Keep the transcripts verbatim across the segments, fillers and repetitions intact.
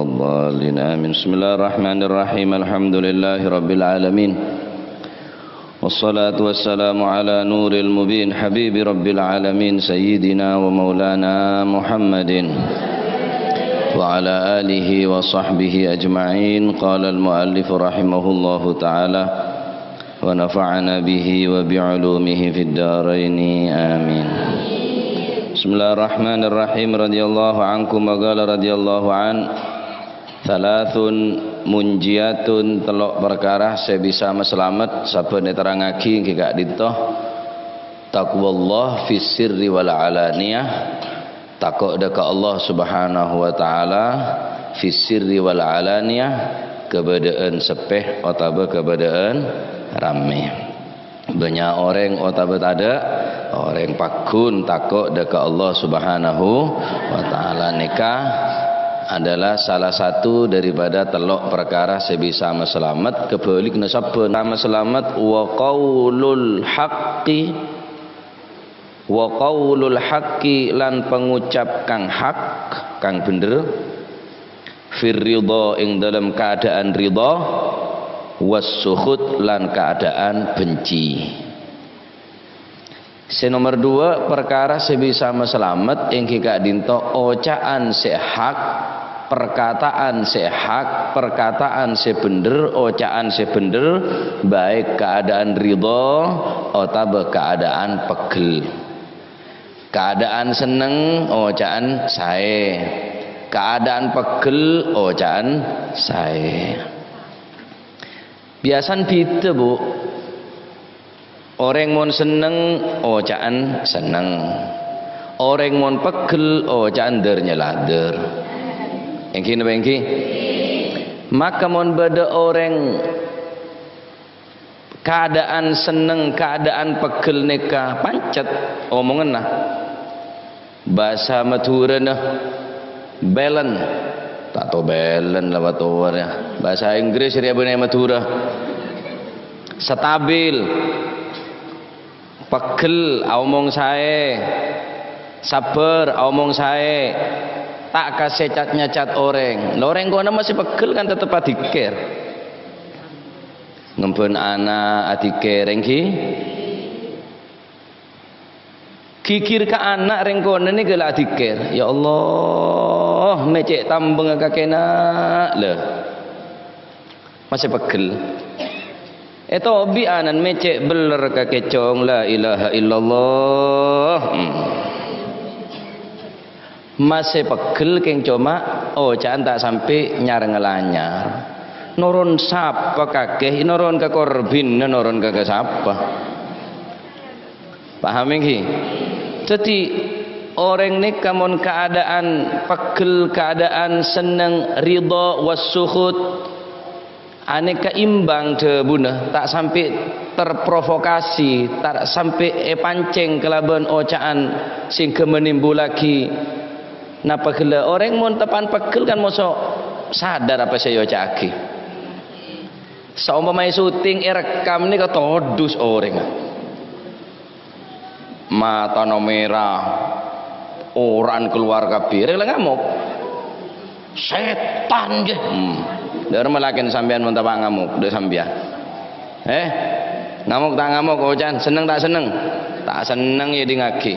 الضالين. آمين. بسم الله الرحمن الرحيم. الحمد لله رب العالمين. والصلاة والسلام على نور المبين حبيب رب العالمين سيدنا ومولانا محمد وعلى آله وصحبه أجمعين. قال المؤلف رحمه الله تعالى: ونفعنا به وبعلومه في الدارين. آمين. بسم الله الرحمن الرحيم. رضي الله عنكم وقال رضي الله عنه. Thalathun munjiyatun, tello' parkara sè bisa maslamet, sabbhân èterrangngaghi èngghi ka'dinto. Taqwallah fis sirri wal alaniyah, tako' dâ' ka Allah Subhanahu wa Ta'ala fis sirri wal alaniyah, kabâdâ'ân seppè otabâ kabâdâ'ân rammè. Bânnya' orèng otabâ tadâ' orèng pagghun tako' dâ' ka Allah Subhanahu wa Ta'ala. Nèka adalah salah satu daripada tello' parkara sè bisa maslamet. Kabhâlikna sabbhân maslamet, wa qaulul haqqi, wa qaulul haqqi, lan pangucap kang hak, kang bhendher, fir ridha, ing dâlem kaadâ'ân ridha, was sukhut, lan kaadâ'ân bhânci. Sè nomer duwâ', parkara sè bisa maslamet èngghi ka'dinto oca'an sè hak, parkataan sè hak, parkataan sè bhendher, oca'an sè bhendher, baik kaadâ'ân ridha otabâ kaadâ'ân pegghel. Kaadâ'ân senneng, oca'an saè. Kaadâ'ân pegghel, oca'an saè. Biyasana bhidhâ, Bu. Orèng mon senneng, oca'an senneng. Orèng mon pegghel, oca'an dâr-nyalèdâr. Èngghi napa èngghi? Maka mon bâdâ orèng kaadâ'ân senneng, kaadâ'ân pegghel nèka pancet omonganna. Bhâsa Madhurâna belen. Ta' tao belen la bâtowa rèya. Bhâsa Inggris rèya bânnè Madhurâ. Stabil. Pegghel, aomong saè. Sabbhâr, aomong saè. Ta' kasè cat-nyacat orèng. Lha orèng kona masè pegghel kan tetep adzikkèr. Ngembhân ana' adzikkèr, èngghi? Ghighir ka ana' rèng kona nèka la adzikkèr, "Ya Allah, mè' cè' tambengnga kakèna, lè." Masè pegghel. Ètobi' ana'na mè' cè' bellèr kakè cong, "La ilaha illallah." Hmm. Masè pegghel kèng coma oca'an ta' sampè' nyar-ngalanyar. Noron sapa kakè, noron ka korbhina, noron ka, ka sapa? Paham èngghi? Dhâddhi, orèng nèka mon kaadâ'ân pegghel, kaadâ'ân senneng, ridha, was sukhut, anèka imbang dhâbuna, ta' sampè' terprovokasi, ta' sampè' èpancèng kalabân oca'an sehingga menimbulagi napa ghellâ'. Orèng mon teppa'na pegghel kan moso' sadar apa sè èoca'aghi. Saompamaè syuting èrekkam nèka todus orèng. Matana mèra, ora'na kalowar kabbhi. Rèng la ngamok. Sètan, jâ. Hmm. Dâ' remma lakèna sampèyan mon teppa' ngamok, dâ' sampèyan. Eh? Ngamok ta' ngamok, oca'an? Senneng ta' senneng? Ta' senneng, èdingngaghi.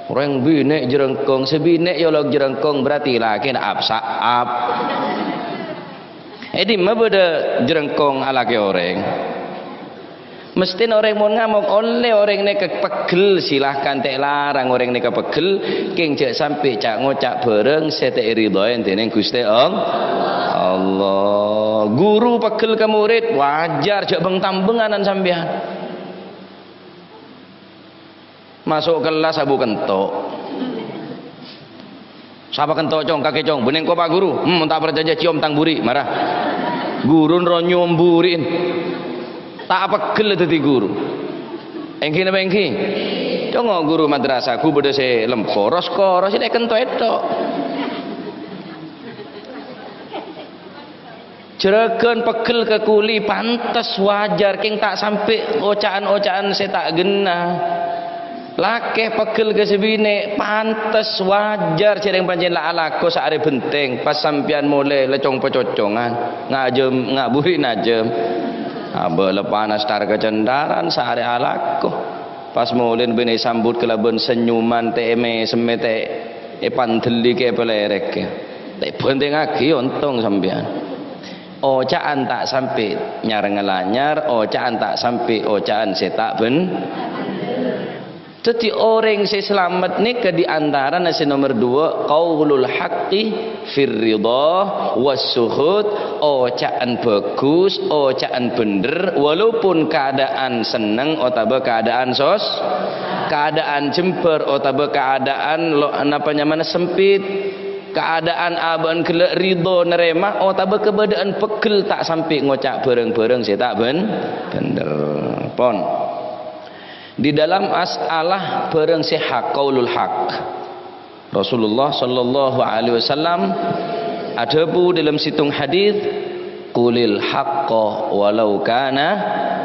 Orèng binè' jhârângkong, sè binè' nyolok jhârângkong, berarti lakèna ap-sa'ap. È dimma bâdâ jhârângkong alakè orèng? Mesthèna orèng mon ngamok, ollè orèng nèka pegghel, silahkan, ta' èlarang orèng nèka pegghel, kèng jhâ' sampè' ca'-ngoca' bhârâng sè ta' èridhoi dènèng Ghustè All-, Allah. Ghuru pegghel ka morèd, wajar, jhâ' beng-tambeng ana'na sampèyan. Maso' kellas abu kento'. Sapa kento', Cong? Kakè, Cong. Bânnè engko', Pak Guru. Hmm, mon ta' parcajâ, ciom tang buri', mara. Ghuruna ro nyom buri'na. Ta' pegghel dhâddhi ghuru. Èngghi napa èngghi? Congo' ghuru madrasah, ghu bâdâ sè lempo, ros-koros, sè kento' ètto'. Jhârâghân pegghel ka kulâ, pantes, wajar, kèng ta' sampè' oca'an-oca'an sè ta' ghenna. Lakè pegghel ka sè binè', pantes, wajar, jhâreng pancèn la alako saarè bhenteng, pas sampèyan molè la cong-pacocongan, ngajâm, ngaburi najâm. Abâ' la panas tar-kacèntaran saarè alako. Pas molè binè' èsambut kalabân senyuman, ta' èmè-, semmè ta' èpandhelli kè palèrèk. Ta' èbhântengngaghi ontong sampèyan. Oca'an ta' sampè' nyar-ngalanyar, oca'an ta' sampè' oca'an sè ta' bhân-, Dhâddhi, orèng sè salamet nèka di antarana sè nomer duwâ', qaulul haqqi fir ridha was sukhut, oca'an bhâghus, oca'an bhendher, walaupun kaadaan senneng otabâ kaadaan sos-, kaadaan jembhâr otabâ kaadaan lo-, napa nyamana sempit, kaadaan abâ'na ghellâ' ridha narèma otabâ kabâdâ'ân pegghel ta' sampè' ngoca' bhârâng-bhârâng sè ta' bhân-, bhendher. Pon. Di dalam masalah bhârâng sè hak, qaulul haq, Rasulullah sallallahu alaihi wasallam adhâbu dalam sèttong hadits, "Qulil haqqa walau kana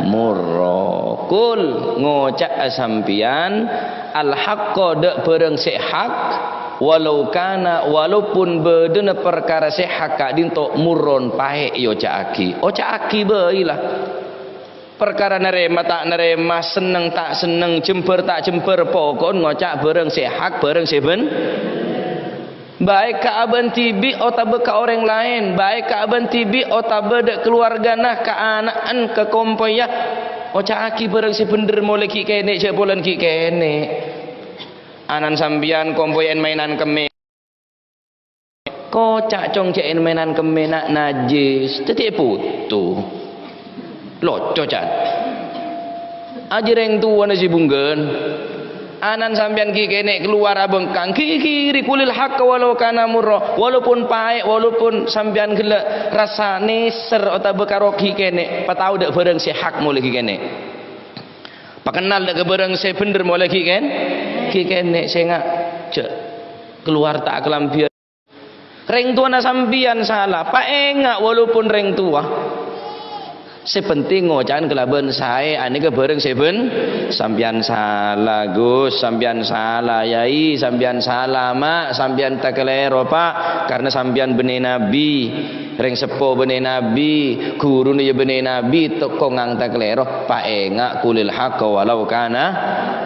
murra." Qul, ngoca'a sampèyan, al haqqa, dâ' bhârâng sè hak, walau kana, walaupun bâdâna parkara sè hak ka'dinto murron, paè' èoca'aghi. Oca'aghi bhâi la. Parkara narèma ta' narèma, senneng ta' senneng, jembhâr ta' jembhâr, poko'en ngoca' bhârâng sè hak, bhârâng sè bhân-, baik ka abâ'na dhibi' otabâ ka orèng laèn, baik ka abâ'na dhibi' otabâ dâ' kalowargana, ka ana'na, ka kompoyya, oca'aghi bhârâng sè bhendher, molè ghi' kènè', jhâ' polana ghi' kènè'. Ana'na sampèyan kompoyya en-maènan kemmè. Koca' cong jhâ' en-maènan kemmè na' najjhis, dhâddhi èpoto. Loco, can. Ajâ rèng towana sè bunggan. Ana'na sampèyan ghi' kènè' kalowar abhângkang, ghi'-ghiri, qulil haqqa walau kana murra, walaupun paè', walaupun sampèyan ghellâ' rassa nèser otabâ karo ghi' kènè', patao dâ' bhârâng sè hak molè ghi' kènè'. Pakennal dâ' ka bhârâng sè bhendher molè ghi' kèn-, ghi' kènè', sènga', jhâ' kalowar ta' kalambhiyân. Rèng towana sampèyan sala, paènga' walaupun rèng towa. Sè penting ngoca'an kalabân saè, anèka bhârâng sè bhân-, sampèyan sala, Gus, sampèyan sala, Yai, sampèyan sala, Ma', sampèyan takalèro, Pa', karna sampèyan bânnè nabbhi, rèng seppo bânnè nabbhi, ghuruna ya bânnè nabbhi, tokko ngang takalèro, paènga' qulil haqqa walau kana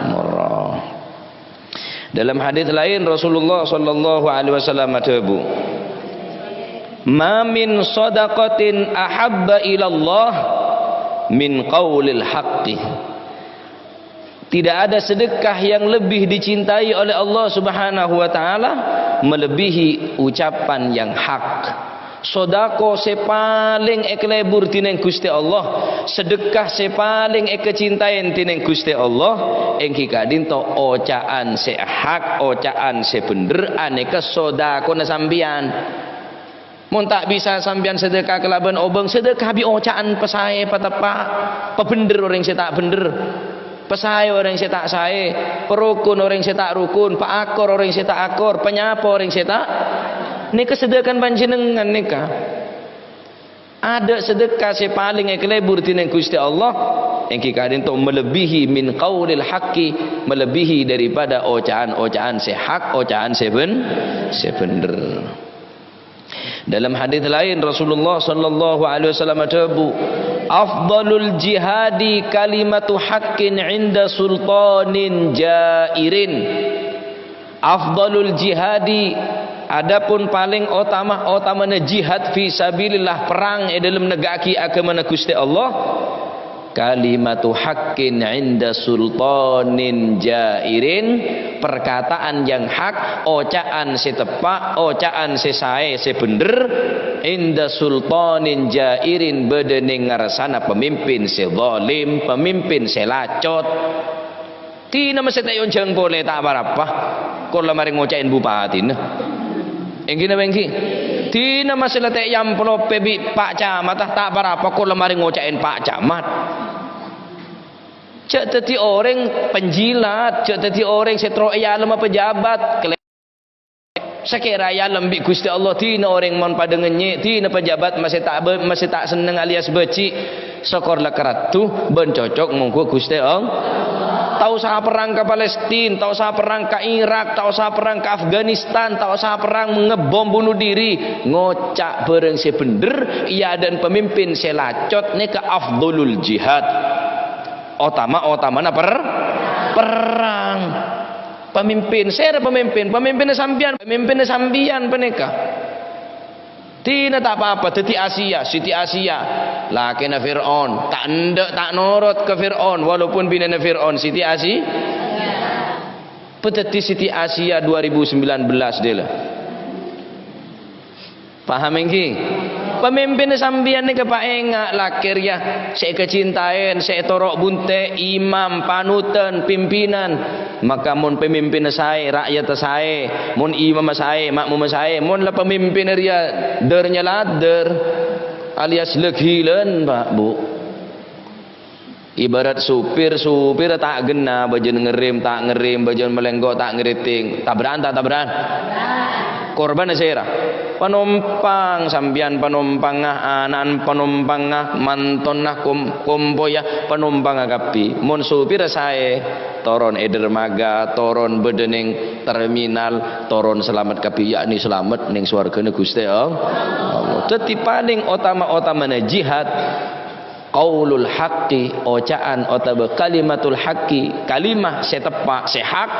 murra. Dalam hadits laèn, Rasulullah sallallahu alaihi wasallam adhâbu, "Ma min shadaqatin ahabba ilallah min qaulil haqqi." Tidak ada sedekah yang lebih dicintai oleh Allah Subhanahu wa Ta'ala melebihi ucapan yang hak. Sodako sè palèng èkalèbur dhinèng Ghustè Allah, sedekah sè palèng èkacintaè dhinèng Ghustè Allah, èngghi ka'dhinto oca'an sè hak, oca'an sè bhendher, anèka sodakona sampèyan. Mon ta' bisa sampèyan sedekah kalabân obâng, sedekah bi' oca'an pasaè, pateppa', pabhendher orèng sè ta' bhendher. Pasaè orèng sè ta' saè, parokon orèng sè ta' rokon, paakor orèng sè ta' akor, panyapa orèng sè ta'. Nèka sedekah panjhennengngan nèka. Adâ' sedekah sè palèng èkalèbur dhinèng Ghustè Allah, èngghi ka'dhinto melebihi min qaulil haqqi, melebihi daripada oca'an-oca'an sè hak, oca'an sè bhen-, sè bhendher. Dalam hadits laèn, Rasulullah sallallahu alaihi wasallam adhâbu, "Afdalul jihadi kalimatu haqqin 'inda sultanin jairin." Afdalul jihadi, adapun palèng otama-otamana jihad fi sabilillah, perrang è dhâlem negghâ'aghi aghâmana Ghustè Allah, kalimatu haqqin 'inda sultanin jairin, perkataan yang hak, oca'an sè teppa', oca'an sè saè, sè bhendher, 'inda sultanin jairin, bâdâ nèng ngarsana pamimpin sè zalim, pamimpin sè lacot. Dina masè ta' èonjhâng polè, ta' pa-rapa. Kor la marè ngoca'è bupatina. Èngghi napa èngghi? Dina masè la ta' èamplopè bi' Pa' Camat, ta' pa-rapa, kor la marè ngoca'è Pa' Camat. Jhâ' dhâddhi orèng penjilat, jhâ' dhâddhi orèng sè terro èalem pejabat. Kele-, sakèra èalem bi' Ghustè Allah, dina orèng mon padâ ngènyè', dina pejabat masè ta' bâ-, masè ta' senneng alias bâji', sokor la karaddhu bân cocok mongghu Ghustè Allah. Ta' osa perrang ka Palestina, ta' osa perrang ka Irak, ta' osa perrang ka Afghanistan, ta' osa perrang ngebom bunuh diri. Ngoca' bhârâng sè bhendher è adâ'na pamimpin sè lacot nèka afdholul jihad. Otama-otamana per-, perrang. Pamimpin, sèra pamimpin? Pamimpinna sampèyan, pamimpinna sampèyan panèka. Dina ta' pa-apa, dhâddhi Asiya, Siti Asiya, lakèna Fir'aun. Ta' endâ', ta' norot ka Fir'aun, walaupun binèna Fir'aun, Siti Asi-, padhâddhi Siti Asiya dua ribu sembilan belas dela. Paham ènggi? Pamimpinna sampèyan nèka paènga' lakè rèya, sè èkacintaèn, sè ètoro' bunte', imam, panutan, pimpinan. Maka mon pamimpinna saè, ra'yadda saè, mon imamma saè, ma'mumma saè, mon la pamimpinna rèya dâr-nyaladdhâr, alias la ghilâ'ân, Pak, Bu. Ibarat supir, supir ta' ghenna, bâjâna ngerrem, ta' ngerrem, bâjâna malènggo, ta' ngèrètèng. Tabra'an, ta' tabra'an? Korbhânna sèra? Panompang, sampèyan panompangnga, ana'na panompangnga, mantona, kom-, kompoyya panompangnga kabbhi. Mon supirra saè, toron è dermaga, toron bâdâ neng terminal, toron salamet kabbhi, yakni salamet neng sowarghâna Ghustè Allah. Dhâddhi, palèng otama-otamana jihad, qaulul haqqi, oca'an otabâ kalimatul haqqi, kalimah sè teppa', sè hak,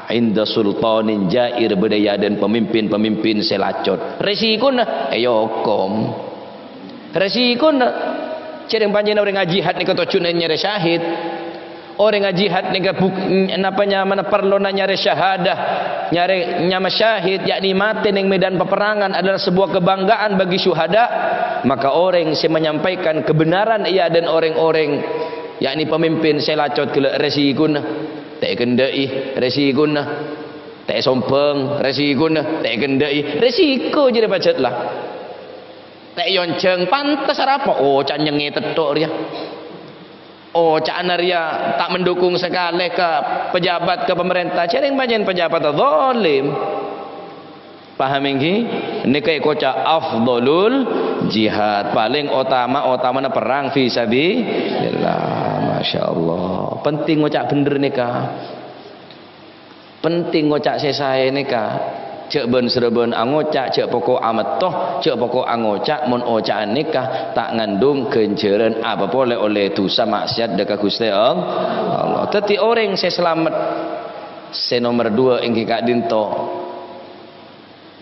inda sultanin jair, bâdâ è adâ'na pamimpin-pamimpin sè lacot. Rèsikona èokom. Rèsikona, jhâreng panjhennengngan orèng ajihad nèka tojjhuna nyarè syahid. Orèng ajihad nèka buk-, napa nyamana parlona nyarè syahadah, nyarè nyama syahid, yakni matè neng medan peperangan adalah sebuah kebanggaan bagi syuhada, maka orèng sè menyampaikan kebenaran è adâ'na orèng-orèng, yakni pemimpin sè lacot ghellâ' rèsikona, ta' èkendhâ'i rèsikona, ta' èsombhâng rèsikona, ta' èkendhâ'i rèsiko jârèya pajhât la. Ta' èyonjhâng pantes arapa? Oh, can nyengngè tèttho' rèya. Oh, ca'na rèya ta' mendukung sakalè ka pejabat, ka pemerintah. Jhâreng panjhennengngan pejabat zalim. Paham ènggi? Nèka èkoca' afdhalul jihad. Palèng otama-otamana perrang fi sabilillah. Masya Allah. Penting ngoca' bhendher nèka. Penting ngoca' sè saè nèka. Jhâ' bân-srâbân angoca', jhâ' poko' ametto, jhâ' poko' angoca' mon oca'an nèka ta' ngandung ghânjhârân apa polè ollè dhusa ma'siyat dâ' ka Ghustè Allah. Dhâddhi orèng sè salamet sè nomer duwâ' ènggi ka'dinto.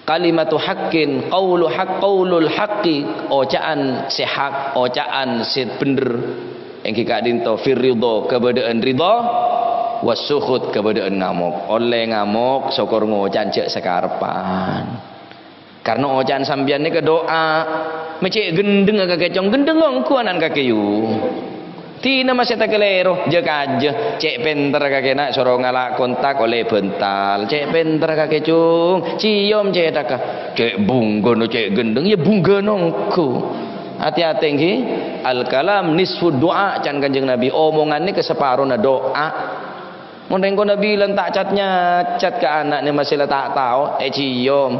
Kalimatu haqqin, qaulu haq-, qaulul haqqi, oca'an sè hak, oca'an sè bhendher. Ènggi ka'dinto fir ridha, kabâdâ'ân ridha, was sukhut, kabâdâ'ân ngamok. Ollè ngamok, sokor ngoca'an jhâ' sakarebbhân. Karna oca'an sampèyan nèka du'a. Mè' cè' ghendhengnga kakè, Cong, ghendheng ongghu ana'na kakè, yu. Dina masè takalèro, jâ-kajâ. Cè' pènterra kakè, na', soro ngala' kontak ollè bhântal. Cè' pènterra kakè, Cong. Cèyom cèthagghâ. Cè' bhungghâna, cè' ghendheng, iyâ bhungghâna ongghu. Ati-ati, ènggi. Al-kalam nisfu du'a, can Kanjeng Nabi. Omongan nèka saparona du'a. Mon rèng-, kona bilân ta' cat-nyacat ka ana'na masè la ta' tao, ècèyom,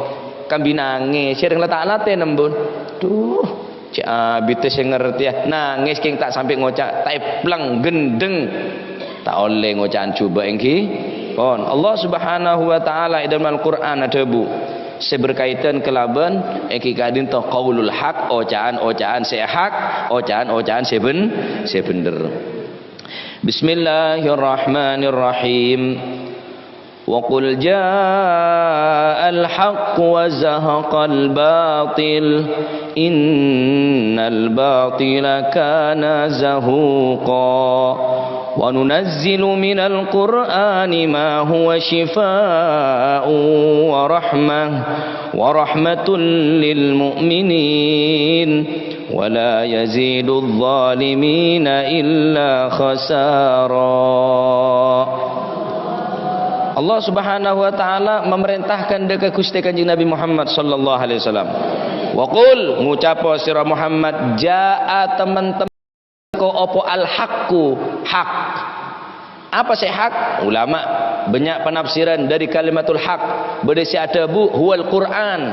kambi nangès, sèrèng la ta' latè nembun. Duh, cè' abidhâ sè ngartèya, nangès kèng ta' sampè' ngoca', ta' èplèng ghendheng. Ta' ollè ngoca'an jhubâ' ènggi. Pon, Allah Subhanahu wa Ta'ala è dâlem Al-Qur'an adhâbu, sè berkaitan kalabân ènggi ka'dinto qaulul haq, oca'an-oca'an sè hak, oca'an-oca'an sè bhen-, sè bhendher. Bismillahirrahmanirrahim. Wa qul ja'al haqq wa zahaqal batil, innal batila kana zahuqa. Wa nunazzilu minal qur'ani ma huwa shifaa'un wa rahmah, wa rahmatun lil mu'minin. Wa la yazidudz zalimina illa khasara. Allah Subhanahu wa Ta'ala mamarèntahkan dâ' ka Ghustè Kanjeng Nabi Muhammad sallallahu alaihi wasallam. Wa qul, ngucapa sira Muhammad, jaa teman-teman ko opo al-haqqu, hak. Apa sè hak? Ulama bânnya' panafsiran dâri kalimatul haq. Bâdâ sè adhâbu, "Huwal Qur'an."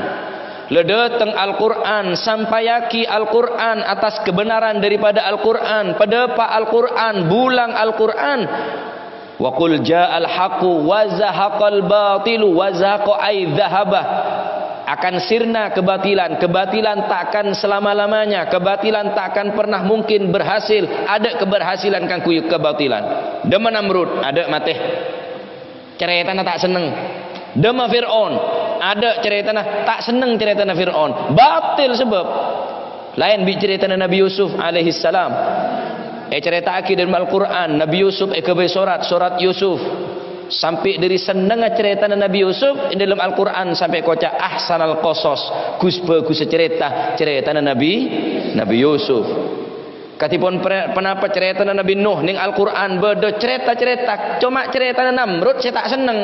La dâteng Al-Qur'an, sampayaghi Al-Qur'an atas kebenaran daripada Al-Qur'an, padâpa' Al-Qur'an, bulang Al-Qur'an. "Wa qul ja'al haqqu wa zahaqal batilu," wa zahaqa ay dhahaba. Akan sirna kebatilan, kebatilan tak akan selama-lamanya, kebatilan tak akan pernah mungkin berhasil, adâ' keberhasilan kaangghuy kebatilan. Dâmma Namrud, adâ' matè. Carètana ta' senneng. Dâmma Fir'aun, adâ' carètana ta' senneng carètana Fir'aun. Batil sabâb. Laèn bi' carètana Nabi Yusuf alaihissalam. Ècarèta'aghi dâlem Al-Qur'an, Nabi Yusuf èghâbây sorat, sorat Yusuf. Sampè' dâri sennengnga carètana Nabi Yusuf, è dâlem Al-Qur'an sampè' èkoca' ahsanal qasas, ghus-bhâghussa carèta, carètana Nabi, Nabi Yusuf. Kadhipun pre-, ponapa carètana Nabi Nuh neng Al-Qur'an bâdâ carèta-carèta, coma carètana Namrud sè ta' senneng.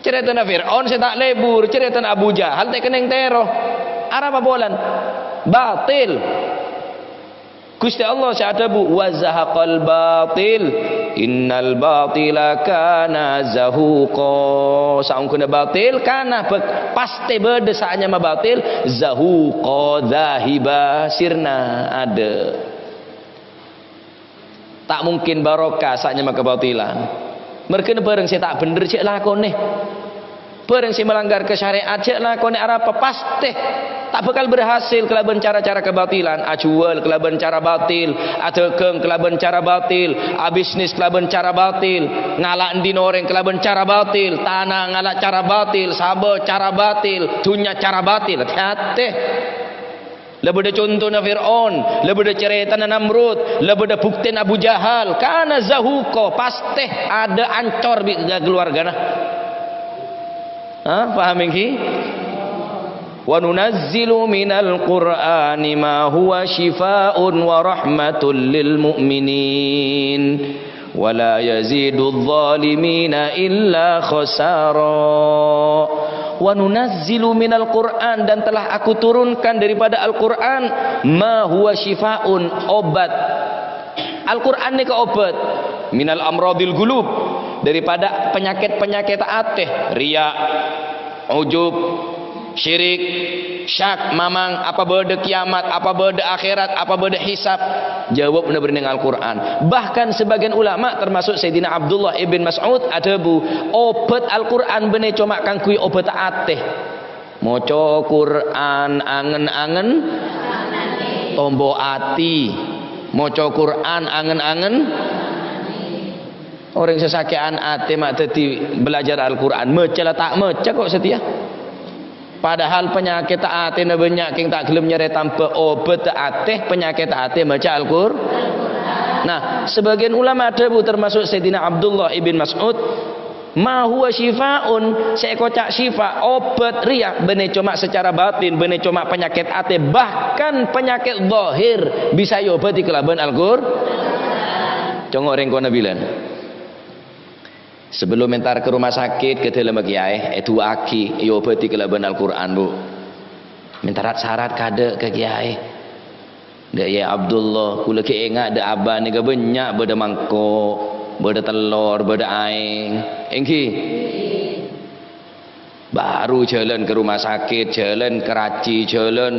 Carètana Fir'aun sè ta' lebur, carètana Abu Jahal ta' kennèng tèro. Arapa polana? Batil. Ghustè Allah sè adhâbu, "Wa zahaqal batil, innal batila kana zahuqa." Saongghuna batil, kana bâk-, pastè bâdâ sè anyama batil, zahuqa, zahiba, sirna, adâ'. Ta' mungkin barokah sè anyama kabatilan. Merghâna bhârâng sè ta' bhendher jhâ' lakonè. Bhârâng sè malanggar ka syarè'at jhâ' lakonè arapa pastè ta' bhâkal berhasil kalabân cara-cara kabatilan. Ajhuwâl kalabân cara batil, adhâghâng kalabân cara batil, abisnis kalabân cara batil, ngala' andi' orèng kalabân cara batil, tana ngala' cara batil, sabâ cara batil, dhunnya cara batil. Hati-hati. La bâdâ contona Fir'aun, la bâdâ carètana Namrud, la bâdâ buktèna Abu Jahal, kana zahuqa, pastè adâ' ancor bi' ka-, kaluwargana. Ha, paham ènggi? "Wa nunazzilu minal Qur'ani ma huwa syifaa'un wa rahmatul lil mu'minin." "Wa la yazidudz dzalimina illa khasara." "Wa nunazzilu minal Qur'an," dan telah Aku turunkan daripada Al-Qur'an, "ma huwa syifaa'un," obat. Al-Qur'an nèka obat, "minal amradil qulub," daripada panyakèt-panyakèt atè, riya, ujub, syirik, syak, mamang, apa bâdâ kiyamat, apa bâdâ akhèrat, apa bâdâ hisab, jâwâbbhâ bâdâ neng Al-Qur'an. Bahkan sebagian ulama, termasuk Sayyidina Abdullah ibn Mas'ud, adhâbu, "Obat Al-Qur'an bânnè coma kaangghuy obat atè." Maca Qur'an angen-angen, tombo ati. Maca Qur'an angen-angen, Orèng sè sakè'an atè ma' dhâddhi belajar Al-Qur'an, maca la ta' maca kok satèya. Padahal panyakèt atèna bânnya' kèng ta' ghellem nyarè tamba obat atè panyakèt atè maca Al-Qur-, nah, sebagian ulama adhâbu, termasuk Sayyidina Abdullah ibn Mas'ud, "Ma huwa syifaa'un," sè èkoca' syifa, obat rèya, bânnè coma secara batin, bânnè coma panyakèt atè, bahkan panyakèt zahir bisa èobâdhi kalabân Al-Qur-, Congo' rèng kona bilân. Sabellunna entar ka rumah sakit, ka dâlemma kèyaè, èdu'aaghi, èobâdhi kalabân Al-Qur'an, Bu. Mènta rat-sarat kadâ' ka kèyaè. Dâ' Yai Abdullah, kaulâ ghi' enga' dâ' abâ' nèka bânnya' bâdâ mangko', bâdâ tellor, bâdâ aèng. Èngghi? Baru jhâlân ka rumah sakit, jhâlân ka Raji, jhâlân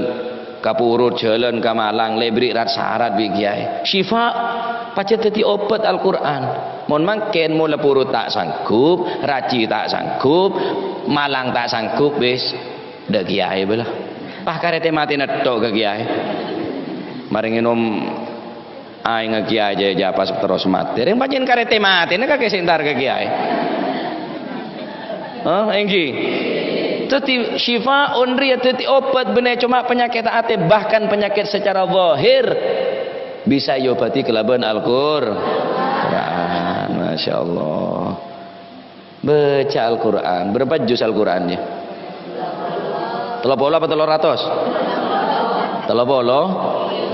ka Purut, jhâlân ka Malang, la èberri' rat-sarat bi' kèyaè. Syifa, pajhât dhâddhi obat Al-Qur'an. Mon mangkèn, mola Purut ta' sanggup, Raji ta' sanggup, Malang ta' sanggup, wis, dâ' kèyaè bâlâ. Pas karè tè-matèna tok ka kèyaè. Marè ngènom Aèngnga kèyaè jâ-, jâ pas terros matè. Rèng pancèn karè tè-matèna kakè sè entar ka kèyaè. Hah, èngghi? Dhâddhi, syifa'un rèya dhâddhi obat bânnè coma panyakèt atè, bahkan panyakèt secara zahir bisa èobâdhi kalabân Al-Qur-, Qur'an. Masya Allah. Baca Al-Qur'an. Berapa juz Al-Qur'an, ya? Tello polo apa tello ratos? Tello polo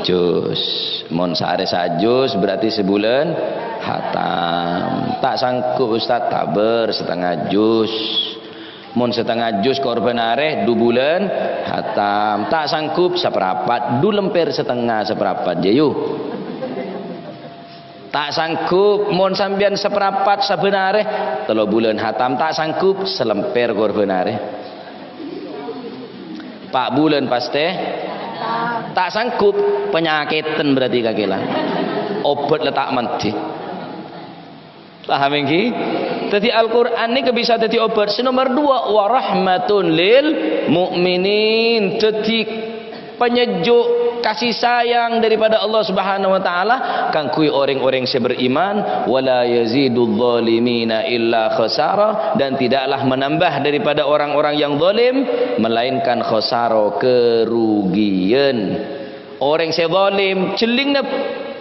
juz. Mon saarè sajuz, berarti sabulân hatam. Ta' sanggup, Ustaz, tabâr setengah juz. Mon setengah juz korbân arè, du bulân hatam. Ta' sanggup, saparapat, du lèmpèr setengah saparapat, ya, yu. Ta' sanggup, mon sampèyan saparapat sabbhân arè, tello bulân hatam, ta' sanggup, salèmpèr korbân arè. Pa' bulân pastè ta' sanggup, panyakèten berarti kakè la. Obat la ta' mandhi. Paham ènggi? Dhâddhi Al-Qur'an nèka bisa dhâddhi obat. Sè nomer dua, wa rahmatun lil mu'minin. Dhâddhi panyejju', kasih sayang daripada Allah Subhanahu wa Ta'ala kaangghuy orèng-orèng sè beriman. "Wa la yazidudz dzalimina illa khasara," dan tidaklah menambah daripada orang-orang yang zalim melainkan khasara, kerugian. Orèng sè zalim, jhellingnga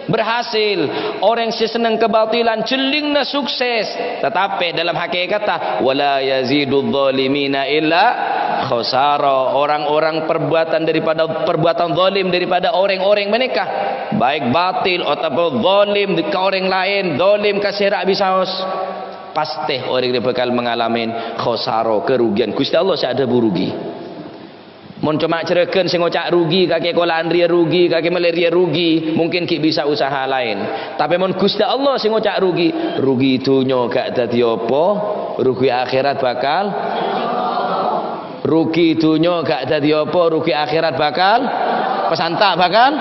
berhasil. Orèng sè senneng kabatilan, jhellingnga sukses. Tatapè dalam hakèkatta, "Wa la yazidudz dzalimina illa khasara." Orang-orang perbuatan daripada, perbuatan zalim daripada orèng-orèng panèka, baik batil otabâ zalim ka orèng laèn, zalim ka sè ra' bisaos, pastè orèng rèya bhâkal mangalamè khasara, kerugian. Ghustè Allah sè adhâbu rugi. Mon coma jhurâghân sè ngoca' rugi, kakè kola'an rèya rugi, kakè mellè rèya rugi, mungkin ghi' bisa usaha laèn. Tapè mon Ghustè Allah sè ngoca' rugi, rugi dhunnya ghi' dhâddhi apa, rugi akhèrat bhâkal, rugi dhunnya ghi' dhâddhi apa, rugi akhèrat bhâkal, pasanta bhâkal.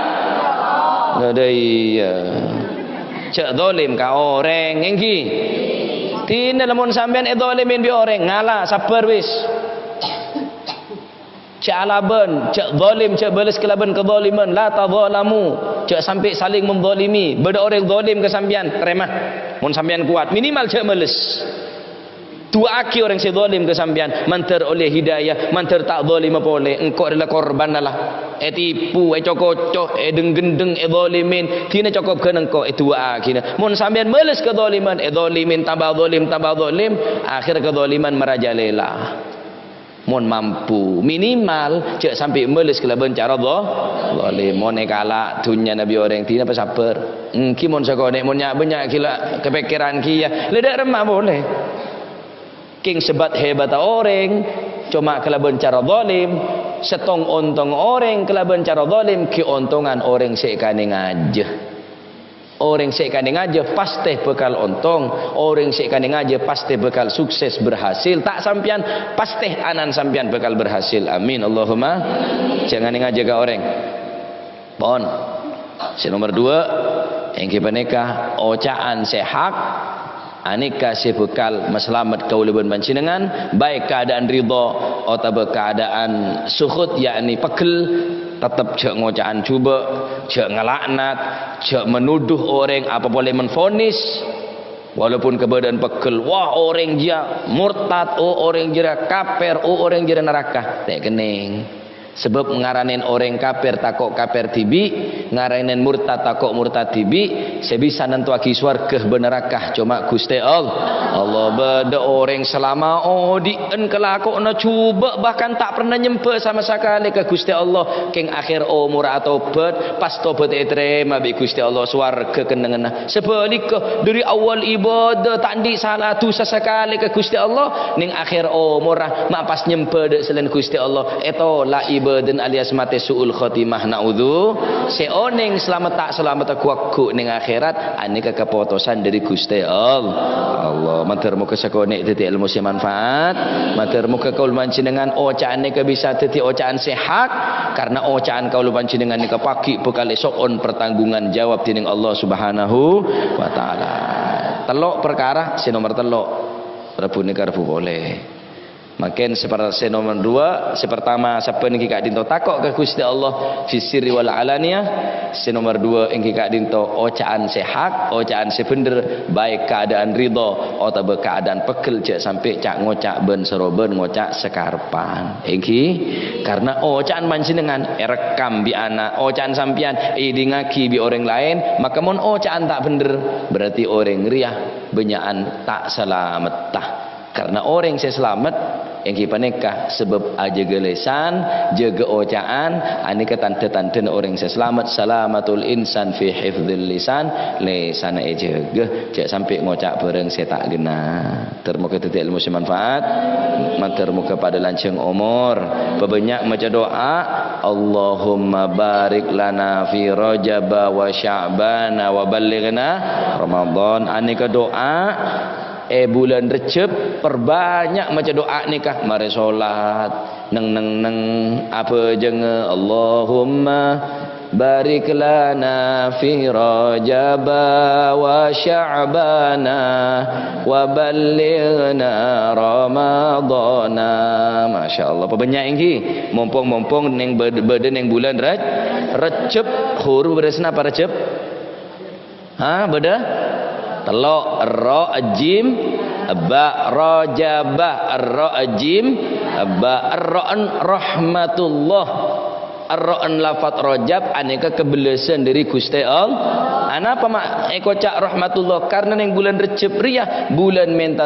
Lha, iyâ. Jhâ' zalim ka orèng, ènggi. Dinah lamon sampèyan èzalimè bi' orèng, ngala', sabbhâr wis. Jhâ' alabân, jhâ' zalim, jhâ' bâles kalabân kazaliman. La tazalamu. Jhâ' sampè' saling menzalimi. Bâdâ orèng zalim ka sampèyan, tarèma. Mon sampèyan kowat, minimal jhâ' males. Du'aaghi orèng sè zalim ka sampèyan, mandhâr ollè hidayah, mandhâr ta' zalima polè. Engko' rèya la korbanna la. Ètipu, èco-koco, èdheng-ghendheng, èzalimè. Dinah cokop ghân engko' èdu'aaghina. Mon sampèyan males kazaliman, èzalimè, tamba zalim, tamba zalim, akhèr kazaliman marajalela. Mon mampu, minimal jhâ' sampè' males kalabân cara dha-, dhalim. Mon èkala' dhunnyana bi' orèng, dinah pasabbhâr. Ènggi mon sakonè', mon nya'-bânnya' ghi' la kapèkkèran kèya, la dâ' remma polè. Kèng sebât hebatta orèng, coma kalabân cara dhalim, sèttong ontong orèng kalabân cara dhalim, ghi' ontongan orèng sè èkanè ngajâ. Orèng sè èkanè ngajâ pastè bhâkal ontong. Orèng sè èkanè ngajâ pastè bhâkal sukses, berhasil. Ta' sampèyan, pastè ana'na sampèyan bhâkal berhasil. Amin. Allahumma. Jhâ' nganè ngajâ ka orèng. Pon. Sè nomer dua, ènggi panèka oca'an sè hak. Anèka sè bhâkal masalamet kaulâ bân panjhennengngan, baik keadaan ridha otabâ keadaan sukhut, yakni pegghel, tettep jhâ' ngoca'an jhubâ', jhâ' ngala'nat, jhâ' manuduh orèng, apa polè menvonis. Walaupun kabâdâ'ân pegghel, wah, orèng jiyâ murtad, oh, orèng jiyâ kafir, oh, orèng jiyâ naraka. Ta' kennèng. Sabâb ngaranèn orèng kafir tako' kafir dhibi', ngaranèn murtad tako' murtad dhibi', sè bisa nantowaghi sowarghâ bân naraka coma Ghustè All-, Allah. Bâdâ orèng salama odi'ân kalakowanna jhubâ', bahkan ta' pernah nyembhâ sama sakalè ka Ghustè Allah, kèng akhèr omorra atobhât, pas tobhât ètarèma bi' Ghustè Allah, sowarghâ kennengnganna. Sabhâligghâ, dhâri awwal ibadah ta' andi' sala dhusa sakalè ka Ghustè Allah, nèng akhèr omorra ma' pas nyembhâ dâ' salaèn Ghustè Allah, ètola' ibadana alias matè su'ul khotimah, na'udzu. Sè onèng salamet ta' salametta ghu-lagghu' nèng akhèrat, anèka kapotosan dhâri Ghustè All-, Allah. Mandhâr moghâ sakonè' dhâddhi èlmo sè manfaat. Mandhâr moghâ kaulâ panjhennengngan oca'an nèka bisa dhâddhi oca'an sè hak, karna oca'an kaulâ panjhennengngan nèka pagghi' bhâkal èso'on pertanggungan jawab dhinèng Allah Subhanahu wa Ta'ala. Tello' parkara, sè nomer tello', rabbuna ka rabu polè. Mangkèn sè per-, sè nomer dua, sè pertama, sabbhân ènggi ka'dinto tako' ka Ghustè Allah, fis sirri wal alaniyah. Sè nomer dua, ènggi ka'dinto oca'an sè hak, oca'an sè bhendher, baik keadaan ridha otabâ keadaan pegghel, jhâ' sampè' ca'-ngoca' bân-sarobân ngoca' sakareppan. Ènggi, karna oca'an panjhennengngan èrekkam bi' ana', oca'an sampèyan èdingngaghi bi' orèng laèn, maka mon oca'an ta' bhendher, berarti orèng rèya bânnya'an ta' salametta. Karna orèng sè salamet ènggi panèka sabâb ajâgâ lèsan, jâgâ oca'an, anèka tandhâ-tandhâna orèng sè salamet. Salamatul insan fi hifdzil lisan, lèsanna èjâgâ, jhâ' sampè' ngoca' bhârâng sè ta' ghenna. Mandhâr moghâ dhâddhi èlmo sè manfaat, mandhâr moghâ padâ lanjhâng omor, pabânnya' maca du'a, "Allahumma barik lana fi Rajaba wa Sya'bana wa ballighna Ramadan." Anèka du'a, È bulân Rejjeb, parbânnya' maca du'a nèka. Marè solat, neng-neng-neng, abhâjângnga, Allahumma Barik lana fi Rajaba wa Sya'bana wa ballighna Ramadana. Masya Allah, pabannya' ènggi. Mompong-mompong neng bad-, bâdâ neng bulân Raj-, Rejjeb. Huruf bârâs napa Rejjeb? Ha, bâdâ? Tello', ro, jim, ba, Rajaba, ro, jim, ba, ro'en rahmatullah. Ro'en lafat Rajab anèka kabellâsân dâri Ghustè Allah. Anapa ma' èkoca' rahmatullah? Karna neng bulân Rejjeb rèya bulân mènta